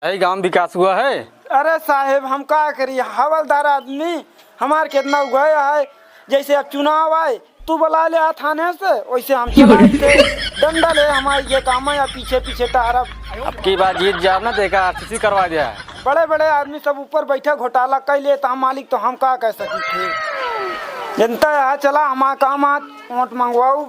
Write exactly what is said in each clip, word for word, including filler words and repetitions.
यही गांव विकास हुआ है? अरे साहेब, हम का करी, हवलदार आदमी हमार कितना उगया है। जैसे अब चुनाव आए, तू बुला ले आ थाने से, वैसे हम चला के डंडा ले हमारे ये काम है, या पीछे पीछे टहरब। अब की बार जीत जाब ना, तो एका आरसीसी करवा दिया है। बड़े बड़े आदमी सब ऊपर बैठे घोटाला कर ले, तो हम मालिक तो हम का कह सकी थे। जनता यहाँ चला, हमारा काम आज वोट मंगवाऊ।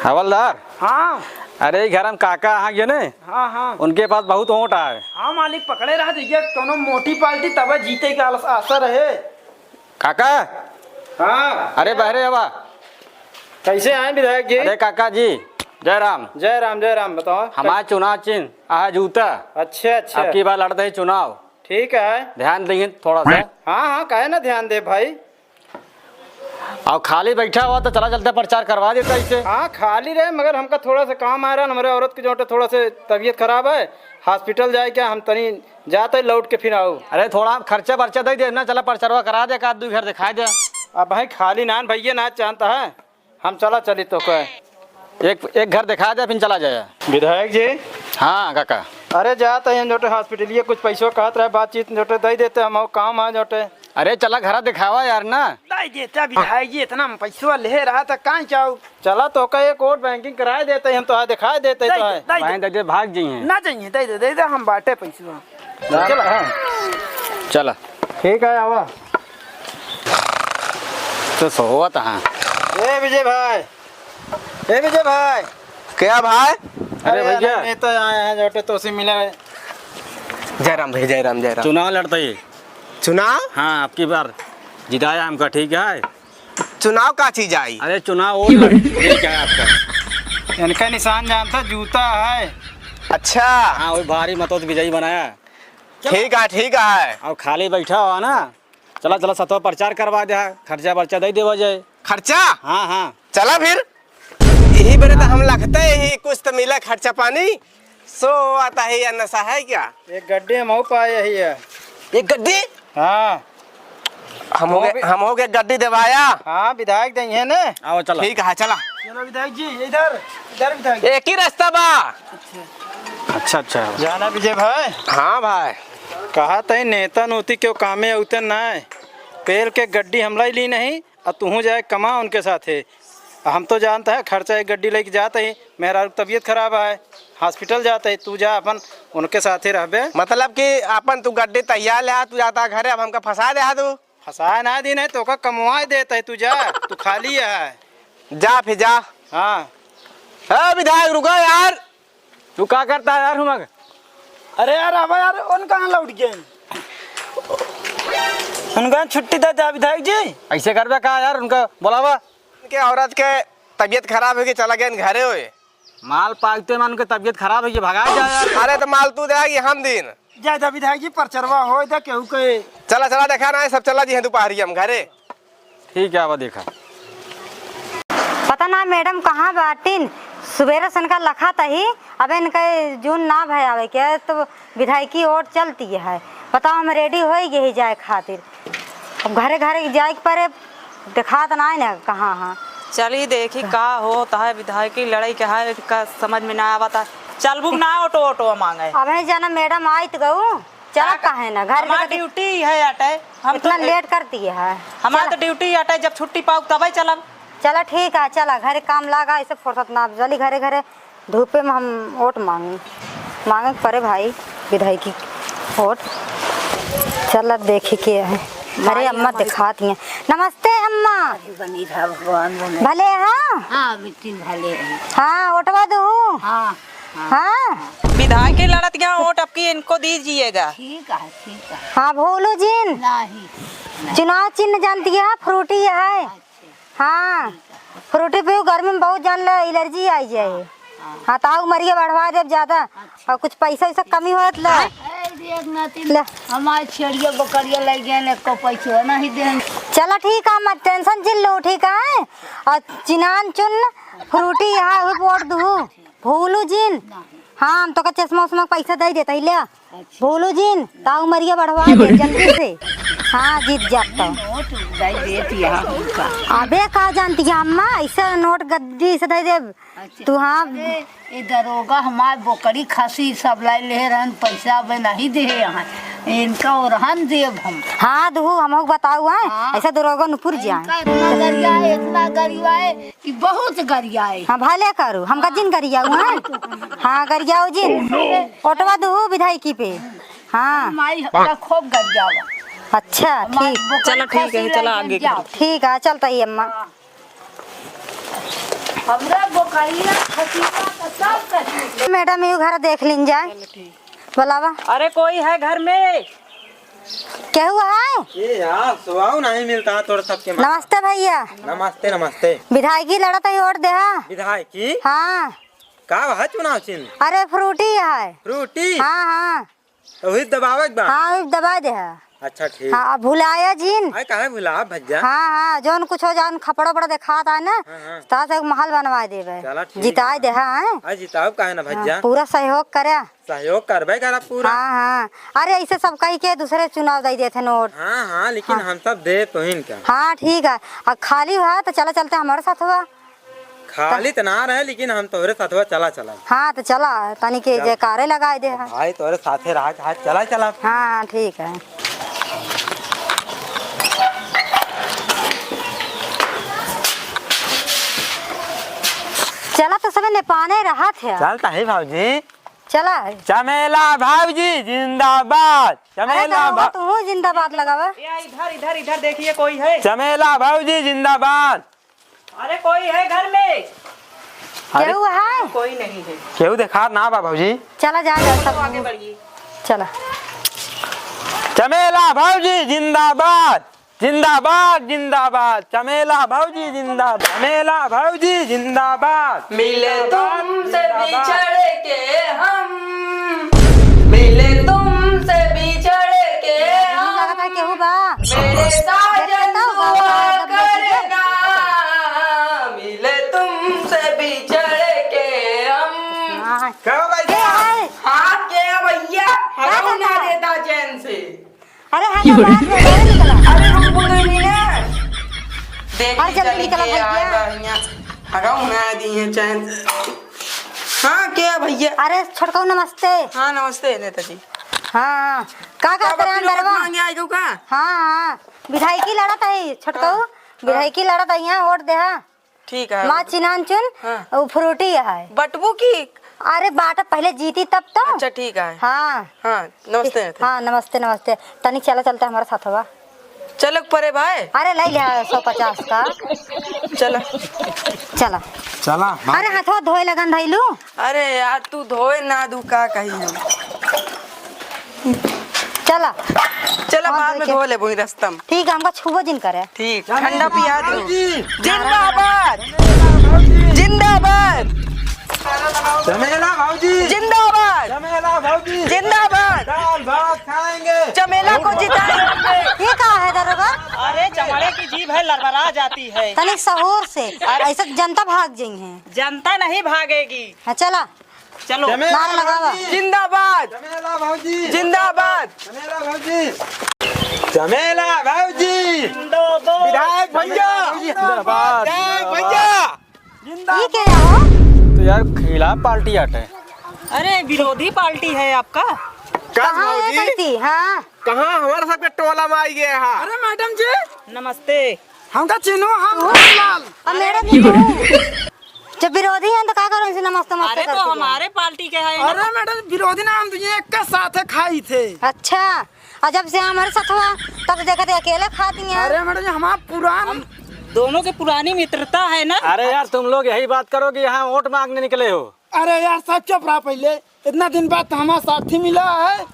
हवलदार। हाँ। अरे, ई घर में काका अहाँ के ने? हाँ, हाँ। उनके पास बहुत वोट आए। हाँ मालिक, पकड़े रहा, देखिए, कोनो मोटी पार्टी तब जीते के आलस-, आशा रहे। काका। हाँ। अरे, बहरे आवा। कैसे आए विधायक जी? अरे काका जी, जय राम। जय राम, जय राम। बताओ। हमार चुनाव चिन्ह अहा जूता। अच्छा, अच्छा। अब की बार लड़त ही चुनाव। ठीक है। ध्यान देइहैं थोड़ा सा। हाँ, हाँ, काहे ना ध्यान देब भाई। अउर खाली बैठा हुआ तो चला चलते प्रचार करवा देता इसे। हाँ, खाली रहे, मगर हमका थोड़ा सा काम आ रहा है, हमरे औरत के जोटे थोड़ा से तबीयत खराब है, hospital जाए के, हम तनी जाते लौट के फिर आऊ। अरे थोड़ा हम खर्चा बर्चा दे दे ना, चला प्रचारवा करा दे, एक आध दू घर दिखाई दे। अब भाई खाली नान भैया ना जानता है, हम चला चली तो कहे। एक, एक घर दिखा दे, फिर चला जाए। विधायक जी। हाँ काका। अरे जात है जोटे hospital, ये कुछ पैसों कहत रहे, बातचीत जोटे दे देते हम, काम है जोटे। अरे चला घरा दिखावा यार ना। दे देता विधायक जी, इतना हम पैसवा ले रहा था, कहाँ जाऊ? चला तो का एक और banking कराए देते हम, तो दिखाए देते दे तो दे, है। दे दे। भाई दे दे, भाग जाइए। ना जाइए, दे दे, दे दे, हम बाटे पैसवा। चला। हाँ। चला। ठीक है, आवा। तो सोवत हाँ। ए विजय भाई, ए विजय भाई। क्या भाई? अरे अरे भैया। यार, नेता आए हैं, जोटे तो से मिला है। जय राम भाई, जय राम, जय राम। चुनाव लड़ता ही। चुनाव? हाँ, अब की बार जिताया हमका, ठीक है? चुनाव का चीज आई? अरे चुनाव वो लड़-, ठीक है आपका। इनका निशान जानता जूता है। अच्छा। हाँ, वही भारी मतों से विजयी बनाया। ठीक है, ठीक है। अब खाली बैठा हुआ ना, चला, चला, सतवा प्रचार करवा दे, खर्चा बर्चा दे देवा जाए। खर्चा? हाँ, हाँ। चला फिर, यही बेरे तो हम लगते ही कुछ तो मिला खर्चा पानी। सो आता है या नशा है क्या? एक गड्डी हम पाए यही है। एक गड्डी? हाँ। हम हो गए, हम हो गए गड्डी देवाया। हाँ, विधायक देंगे ने। आओ, चला। ठीक है, चला। चलो विधायक जी, इधर, इधर विधायक जी। एक ही रास्ता बा। अच्छा, अच्छा। जाना विजय भाई। हाँ भाई। कहा तई नेता नूती क्यों कामे अउते ना है। पेल के गड्डी हमला ही ली नहीं, अ तुहूँ जाए कमा उनके साथे। हम तो जानता है खर्चा एक गड्डी लेके जात ही, मेहरारू की तबीयत खराब है, hospital जात ही, तू जा अपन उनके साथे रहबे। मतलब कि अपन तू गड्डी तैयार ले आ, तू जाता घरे, अब हमका फंसा दे हा तू। फंसाए ना दीन है, तोका कमवाए देत ही, तू जा, तू खाली है। जा फिर जा। हाँ। ए विधायक रुका यार। तू का करता है यार हुमक? अरे यार, अब यार, उन कहाँ लौट गए? उनका छुट्टी दे दे विधायक जी। ऐसे करबे का यार, उनका बुलावा। उनके औरत के तबीयत खराब हो गई, चला गए घरे होए। माल पागते में उनके तबीयत खराब हो गई, भगा जा यार। अरे तो माल तू देगी हम दिन। जा दे विधायक जी, परचरवा हो दे केहू के। चला, चला, देखा ना, सब चला जी हैं दोपहरिया में घरे। ठीक है, आवा देखा। पता ना मैडम कहाँ बाटिन, सुबेरे से इनका लखा तही, अब इनका जून ना भय आवे के, तो विधायकी ओर चलती है। बताओ, हम ready होई गई जाए खातिर, अब घरे घरे जाए के परे, देखात ना है ना कहाँ हाँ। चली देखी का होत है, विधायकी लड़ाई के है, का समझ में ना आवत है। चलबू ना ऑटो, ऑटो मांगे। अब है जाना मैडम आई तो गऊ। चला का काहे ना, घर हमार के duty है अटे। हम इतना तो late करती है। हमार चला। तो duty अटे, जब छुट्टी पाऊ तबे चलब। चला ठीक है, चला घरे काम लागा, ऐसे फुर्सत ना, चली घरे घरे धूपे में हम वोट मांगी, मांगे के परे भाई विधायकी वोट। चला देखी के है। अरे अम्मा दिखाती हैं। नमस्ते अम्मा। बनी रहा भगवान बने। भले हाँ? हाँ, बिल्कुल भले हैं। हाँ, वोटवा दू। हाँ। हाँ। विधायकी लड़त गया, वोट अब की इनको दीजिएगा। ठीक है, ठीक है। हाँ, भूलू जिन। नहीं, नहीं। चुनाव चिन्ह जानती है, फ्रूटी है। अच्छा। हाँ, ठीक है। फ्रूटी पीऊ, गर्मी में बहुत जान ले allergy आई जाए। हाँ। हाँ, ताऊ मरिया बढ़वा देब ज्यादा। अच्छा। और कुछ पैसा वैसा कमी होत ला। ए, देख ना, तीन ले। हमारे छेड़िया बकरिया ले गए ने, को पैसा नहीं देन। चला ठीक है, मत tension जिन लो, ठीक है? और चिनान चुन फ्रूटी यहाँ हुई वोट दू। भूलू जिन। नहीं। हाँ, हम तोका चश्मा उश्मा के पैसा दे देता ही, ले। अच्छा। भूलू जिन, ताऊ मरिया बढ़वा दे जल्दी से। हाँ, जीत जाब तो। नोट दे देती है हमका। अबे का जानती है अम्मा, ऐसे नोट गद्दी से दे दे, तू हाँ। अरे, ये दरोगा हमार बोकरी खसी सब लाई ले रहन, पैसा बे नहीं दे यहाँ। इनका ओरहन देब हम। हाँ, दुहू, हमहू बताऊ, हैं? हाँ। ऐसा दरोगा नुपुर जाए। इनका इतना गरिया है, इतना गरिया है कि बहुत गरिया है। हाँ, भले करू, हमका जिन गरियाऊ, हैं? हाँ, गरियाऊ जिन। ओटवा दुहू विधायकी पे। हाँ। माई हमरा खूब गरियावा। अच्छा, हमार ठीक। बोकरी चलो, ठीक है, खसी चलो लाई आगे जाओ। ठीक है, चलता ही अम्मा। हाँ। हमरा बोकरिया, खसिया त सब कटी। मैडम, यू घर देख लीन जाए। चलो, ठीक। बोलावा। अरे, कोई है घर में? केहू है? ये यार, सुभाव नहीं मिलता है तोर सबके में। नमस्ते भैया। नमस्ते, नमस्ते। विधायकी लड़त है, वोट देहा। विधायकी? हाँ। का है चुनाव चिन्ह? अरे, फ्रूटी है। फ्रूटी? हाँ, हाँ। तो वही दबावे के बा? हाँ, वही दबा दे है। अच्छा, ठीक। हाँ, अब भुलाया जिन। अरे, काहे भुला भैया? हाँ, हाँ, जौन कुछ हो, जौन खपड़ा उपड़ा देखात है ना, हाँ, हाँ। तो से एक महल बनवा देबे। चला, ठीक जिताए बा। दे, हाँ। अरे, जिताओ काहे ना भैया? हाँ, पूरा सहयोग करे। सहयोग करबे करब पूरा। हाँ, हाँ। अरे, ऐसे सब कही के दूसरे चुनाव दे देते नोट। हाँ, हाँ, लेकिन हाँ। हम सब दे तो इनका। हाँ, ठीक है। अब खाली हुआ तो चला चलते हमारे साथ हुआ। खाली त ना रहे, लेकिन हम तोहरे साथवा चला चला। हाँ, त चला, तनी के चल। जयकारे लगाए दे है। भाई, तोहरे साथे रहा के हाथ चला चला। हाँ, ठीक है। चला तो समय नेपाने रहत है। चलता है भौजी। चला। चमेला भौजी जिंदाबाद। अरे चमेला तो भौ- तू जिंदाबाद लगावा। या इधर, इधर, इधर देखिए, कोई है? चमेला भौजी जिंदाबाद। अरे, कोई है घर में? अरे, केहू है? कोई नहीं है। केहू देखात ना बा भौजी। चला जा, जा, सब चलो, आगे बढ़िए। चला। चमेला भौजी जिंदाबाद, जिंदाबाद, जिंदाबाद। चमेला भौजी जिंदाबाद, चमेला भौजी जिंदाबाद। मिले जिंदाबाद, तुमसे जिंदाबाद। बिछड़ के हम, मिले तुमसे बिछड़ के हम। लगता है केहू बा। मेरे साजन दुआ करना, मिले तुमसे बिछड़ के हम। हाँ। क्या भाई? क्या है? हाँ, क्या भैया? क्या हगऊ ना करना? देता चैन से। अरे, हाँ, तो बाहर में बाहर निकला। अरे, हमको नहीं मिला। देख अरे, जल्दी निकला भैया। हगऊ ना दी है चैन से। हाँ, क्या भैया? अरे, छोटकऊ, नमस्ते। हाँ, नमस्ते, नेताजी। हाँ, का का करे अंदरवा? मांगे आई गो का? हाँ, हाँ, विधायकी लड़त है, छोटकऊ, हाँ। विधायकी लड़त है, यहाँ वोट दे, हाँ। ठीक है। माँ चिन्हान चुन, हाँ। उ फ्रूटी है। बटबू की? अरे, बाटा पहले जीती तब तो। अच्छा, ठीक है। हाँ। हाँ, नमस्ते, नेताजी। हाँ, नमस्ते, नमस्ते। तनी चला, चलते हमारे साथ हुआ। चलो परे भाई। अरे, ले लिया सौ पचास का। चला। चला। चला, हाँ। अरे, हाथवा धोए लगन धइलू। अरे यार, तू धोए ना दू, का कही हम। चला। चला, हाँ, बाद में धोए के। धो लेबो ई रस्ता में। ठीक है, हमका छुबो जिन करे। ठीक, चमेला ठंडा पिया दो। भौजी। जिंदाबाद। चमेला भौजी। जिंदाबाद। चमेला भौजी। जिंदाबाद। चमेला भौजी। जिंदाबाद। दाल भात खाएंगे। चमेला को जिताएंगे। ये का है दरोगा? अरे, चमड़े की जीभ है, लड़बड़ा जाती है। तनिक सहूर से, अरे। ऐसे जनता भाग जाई है। जनता नहीं भागेगी। हाँ, चला। चलो। चमेला नारा लगावा। भौजी। जिंदाबाद। चमेला भौजी। जिंदाबाद। चमेला भौजी। चमेला भौजी। जिंदाबाद। विधायक भैया। जिंदाबाद। विधायक भैया। ये क्या हो? तो यार, खिलाफ पार्टी आटे। अरे, विरोधी पार्टी है आपका। का कहाँ है भौजी? कैसी? हाँ। कहाँ हमारे सबके टोला में आई गए हैं? अरे मैडम जी। नमस्ते। हमका चिन्हो, हम ओ, रामलाल। अब मैडम जी, जब विरोधी हैं तो का करो इनसे नमस्ते, नमस्ते अरे तो करके? हमारे पार्टी के हैं ना। अरे मैडम, विरोधी ना, हम तो ये एक के साथ खाई थे। अच्छा, और जब से हमारे साथ हुआ, तब से देखा थे अकेले खाती हैं। अरे मैडम जी, हमारा पुरान हम दोनों के पुरानी मित्रता है ना। अरे यार, तुम लोग यही बात करो कि यहाँ वोट मांगने निकले हो। अरे यार, सब चुप रहा पहले। इतना दिन बाद तो हमारा साथी मिला है।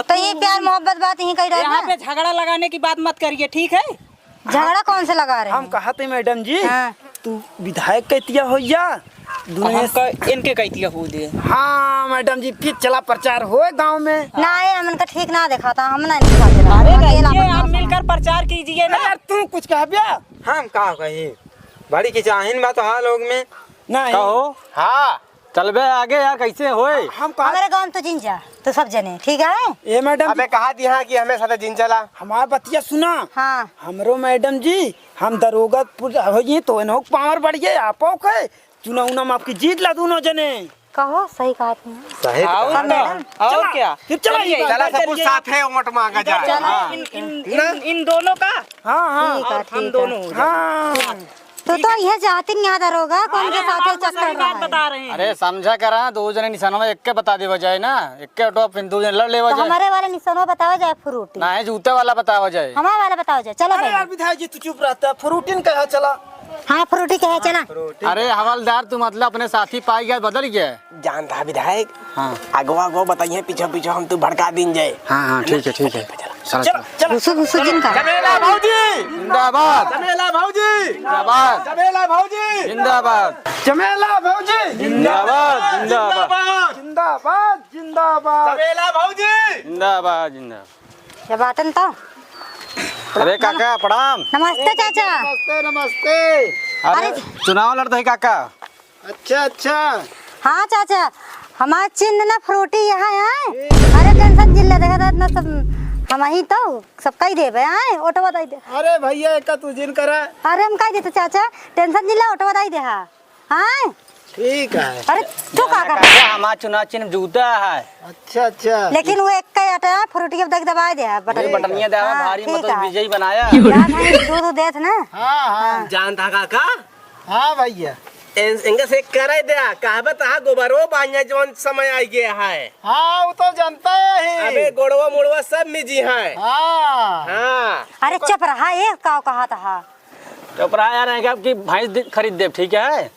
तो ये प्यार मोहब्बत बात यहीं कही रहे यहाँ ना। पे झगड़ा लगाने की बात मत करिए, ठीक है? झगड़ा कौन से लगा रहे हम हैं? कहा थे मैडम जी, हाँ। तू विधायक कैतिया हो या दुनिया हम क-, इनके कैतिया हो दे। हाँ मैडम जी, फिर चला प्रचार हो गांव में। ना, ये हमन का ठीक ना देखा था, हम ना इनके साथ रहा। अरे हम अकेला रहिए, बदमाश आप हैं। मिलकर प्रचार कीजिए ना। अरे यार, तू कुछ कह बे? हम का कही, बड़ी की चाहिन बा तो हाँ लोग में। नहीं। कहो। हाँ। चलबे आगे यार, कैसे होए? हम कहा हमारे गाँव में तो जिन जा, तो सब जने, ठीक है? ए मैडम अबे जी। कहा दिया कि हमें साथे जिन चला। हमार बतिया सुना। हाँ। हमरो मैडम जी, हम दरोगा पुल हो जी, तो इन्हों पावर बढ़ गए, आपो के। चुनाव उनाव में आपकी जीत ला दोनों जने। कहो, सही कहा तुमने। सही तो और कहा। ना, और चला, क्या? फिर चला, चलिए, ये चला, बात सब कुछ करिए। साथ है, वोट मांगा जाए। चला। हाँ। इन, इन, ना? इन, इन दोनों का हाँ, हाँ। ठीक है, और हम ठीक है। दोनों हो जाए। हाँ। तू तो यह जातिन याद रहोगा, कौन के अरे, साथ हम आपको चक्कर सही बात रहा है। बता रहे हैं। अरे, समझा करा, दो जने निशानवा एक के बता देवा जाए ना, एक के उठवा, फिर दो जने लड़ लेवा तो जाए। हमारे वाला निशानवा बतावा जाए, फ्रूटी। ना, जूते वाला बतावा जाए। हमारे वाला बतावा जाए, चलो अरे भाई। यार, विधायक जी, तू चुप रहता, फ्रूटी न कहा चला। हाँ, फ्रूटी कहे, चला। अरे हवलदार, तू मतलब अपने साथी पाई गया, बदल गया? जानता है विधायक, हाँ। अगवा अगवा बताइए, पीछे पीछे हम तू भड़का दिन जाए। हाँ, हाँ, ठीक है, ठीक है। चला, चला, चला। चला। घुसो, घुसो जिनका। चमेला भौजी! जिंदाबाद। चमेला भौजी! जिंदाबाद। चमेला भौजी! जिंदाबाद। चमेला भौजी! जिंदाबाद, जिंदाबाद। जिंदाबाद, जिंदाबाद। चमेला भौजी! जिंदाबाद, जिंदाबाद। ये बातन तो। अरे काका, प्रणाम। नमस्ते चाचा। नमस्ते, नमस्ते। अरे, अरे। चुनाव लड़त है काका। अच्छा, अच्छा। हाँ चाचा, हमार चिन्ह ना फ्रूटी यहाँ है। ठीक है। अरे tension जिन ले, देखा था इतना सब, हम ही तो सब कही देबे, आए, ओटवा दई दे। अरे भैया, एका तू जिन करा। अरे हम कही देते चाचा, tension जिन ले, ओटवा दई दे, हाँ। हाँ? ठीक है। अरे, तू का कर? काका, हमार चुनाव चिन्ह जूता है। अच्छा, अच्छा। लेकिन वो एक का अटा फ्रूटी के दग दबाए दे, बटन। ये बटनिया दे, हाँ, भारी ठीक मत है। विजयी बनाया। ना भाई, दूध देत ना। हाँ, हाँ। हाँ। जानता काका? हाँ भैया। इन-, इनका से करे दे, कहबे तो हाँ, गोबरो बांझा जौन समय आ गया है। हाँ, वो तो जनता ही। अबे गोड़वा मोड़वा सब मिजी है। हाँ। हाँ। अरे चुप रहा, ये का कहत हा? चुप रहा यार, इनका की भैंस दि-, खरीद देब, ठीक है?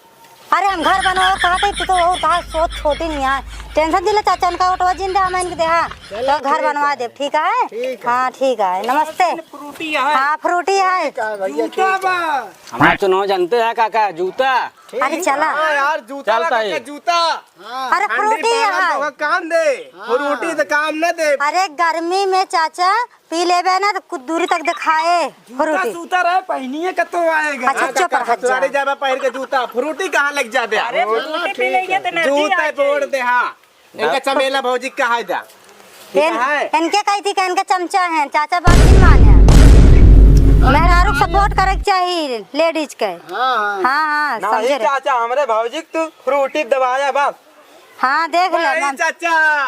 अरे हम घर बनवाओ कहत है, तू तो और कहा सोच छोटी नहीं है। Tension जिन ले चाचा, उनका ओटवा जिन दे, हम इनके दे, हाँ। चलो, तो घर ठीक बनवा है। देब, ठीक है? ठीक है। हाँ, ठीक है। नमस्ते। फ्रूटी है। हाँ, फ्रूटी है। ठीक है भैया, जूता ठीक है। बा। हमार चुनाव जानते हैं काका, जूता। ठीक अरे चला। हाँ यार, जूता चलता लगा है। के जूता। हाँ। अरे ठंडी फ्रूटी पाला है। तो काम दे। हाँ। फ्रूटी तो काम न दे। अरे गर्मी में चाचा पी लेबे ना तो कुछ दूरी तक दिखाए जूता फ्रूटी। सूता रहे, पहनिए के तो आएगा। अच्छा, हाँ, चुप काका, रह जा। ससुरारी जाबा पहिर के जूता, फ्रूटी कहाँ लग जाबे? अरे, फ्रूटी पी लेंगे तो energy जूता आ जाए। बोल दे, हाँ। इनका चमेला भौजी कहा जा? ये इन-, कहा है? इनके कही थी कि इनके चमचा हैं, चाचा बात नहीं माने। मेहरारू के support करे के चाहिए, ladies के। हाँ, हाँ। हाँ, हाँ, नहीं, समझे रहे। चाचा, हमरे भौजी के तू फ्रूटी दबाया बस। हाँ, देख ले, नहीं, मम- चाचा,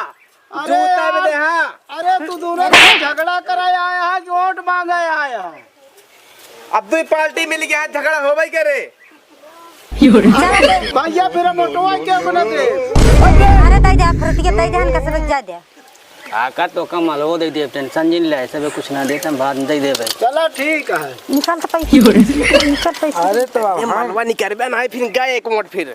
अरे जूता में यार, दे, हाँ। अरे तू दोनों तो झगड़ा कराए आया है, वोट मांगे आया है। अब दुई पार्टी मिल गया है, झगड़ा होबे करे। भैया फिर हम वोटवा के अपने दे। अरे दे दे, आप फ्रूटी के दे दे, हम कसरत जा दे। काका तो कम अलगो दे दे, tension जिन ले, ऐसे भी कुछ ना दे, हम बाद में दे देबे। चला ठीक है। निकाल तो पैसा, निकाल पैसा। अरे तो ये हम मनवा निकरबे ना, फिर गए एक वोट फिर।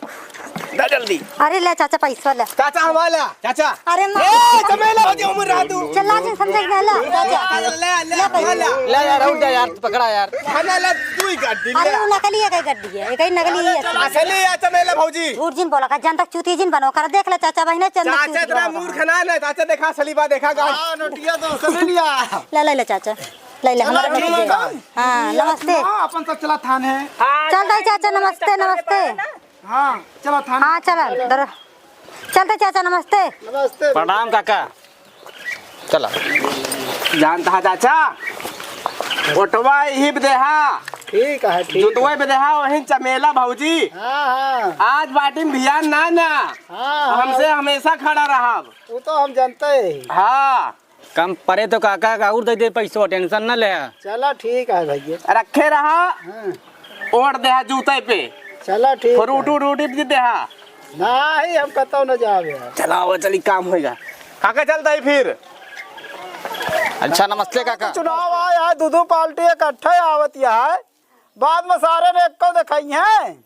दे जल्दी। अरे ले चाचा पैसा ले। चाचा हमारा, चाचा। अरे माँ। ए, चमेला हो गया उम्र रात। चला जी समझे ना ला। चाचा। ले, ले, ले, ले पैसा। ले। ले यार, उठ जा यार, तू पकड़ा यार। खाना ला, तू ही गड्डी अरे ले। वो नकली है, कहीं गड्डी है, कहीं नकली है। असली है चमेला भौजी। झूठ जिन बोला का, जनता चूती जिन बनो कर, देख ले चाचा बहिने चंदा चाचा चूती इतना बनो कर। मूर्ख ना, ना, चाचा देखा असली बा, देखा गा। हाँ, नोटिया तो असली लिया। ले, ले, ले चाचा। ले, ले, चलो, हमारा ठीक नोटिया। है। हाँ, ये नमस्ते। सुनाओ, अपन सब चला थाने। हाँ, चल रही चाचा, नमस्ते, नमस्ते। हाँ, चला थाने। हाँ, चला, दर-, चलते चाचा, नमस्ते। नमस्ते। प्रणाम काका। चला। जानता है चाचा, वोटवा यही पे देहा। ठीक है, ठीक है। जुतवे पे देहा, वही चमेला भौजी। हाँ, हाँ। आज बाटी में भियान ना ना। हाँ, हाँ। हमसे हमेशा खड़ा रहा। वो तो हम जानते हैं। हाँ। कम परे तो काका का और दे दे पैसवा, tension न ले। चला ठीक है भैया। रखे रहा, हाँ। ओढ़ दे जूते पे। चला ठीक है। फ्रूट उरूट भी दे। नहीं, हम कतौ न जावे। चला, वो चली, काम होएगा। काका चलता ही फिर। अच्छा, नमस्ते काका। चुनाव आया है, दो दो पार्टी इकट्ठे आवत है, बाद में सारे ने एको देखाई है।